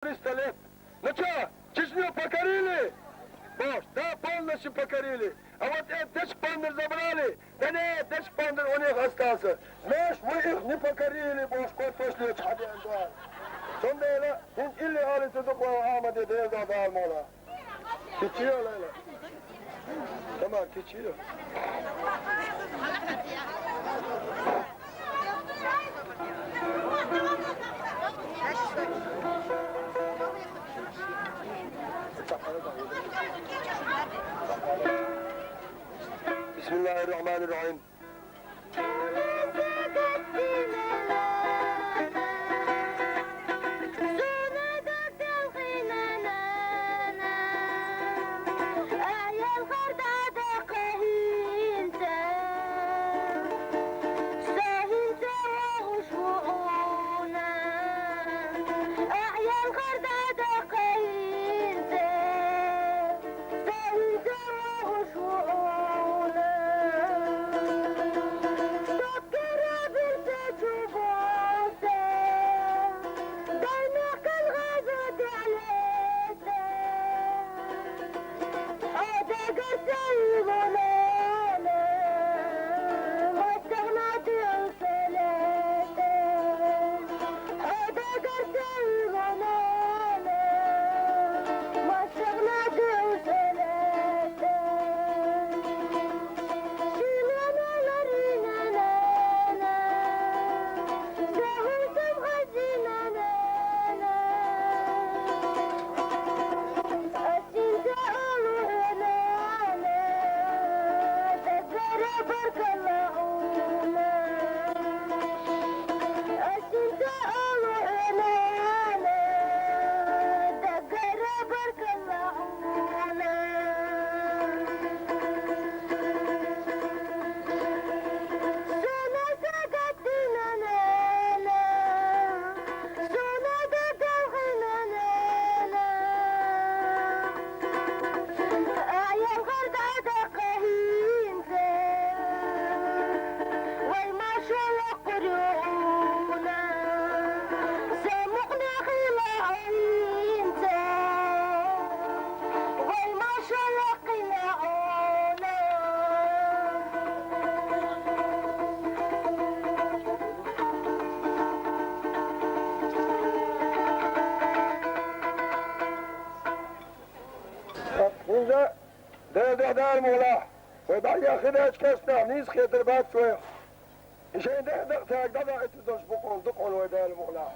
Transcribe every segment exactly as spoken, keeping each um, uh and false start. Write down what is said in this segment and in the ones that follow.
триста лет. Ну чё, Чечню покорили? Бош, да, полностью покорили. А вот этот дешик пандыр забрали. Да нет, дешик пандыр у них остался. Знаешь, вы их не покорили, бош, кот пошли, чхаден, да. Сонда эла, хин илли алиты дукла Ахмаде деза да мола. Кичиё, Лейла. Тамар, кичиё. بسم الله الرحمن الرحيم. Инза дердехь дала мугӀла, вай бӀаргех хидаьча кешнахь нийса хетар бац вайх. И шайн дехьа-дехьа цаьрга дӀабаьхьийтаргдолуш бу-кх хьуна, ду-кх хьуна вай Дала мугӀла.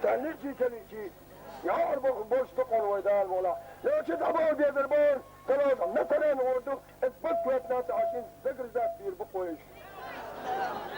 Царна чий ца лиъчий, яхьар боху болуш ду-кх хьуна вай Дала мугӀла. Лелача дӀабовла дезар боху, ца лозахь, натаран гӀур ду, иза баккхоьттина ца хьашин загрузить бийр бу-кх вайша.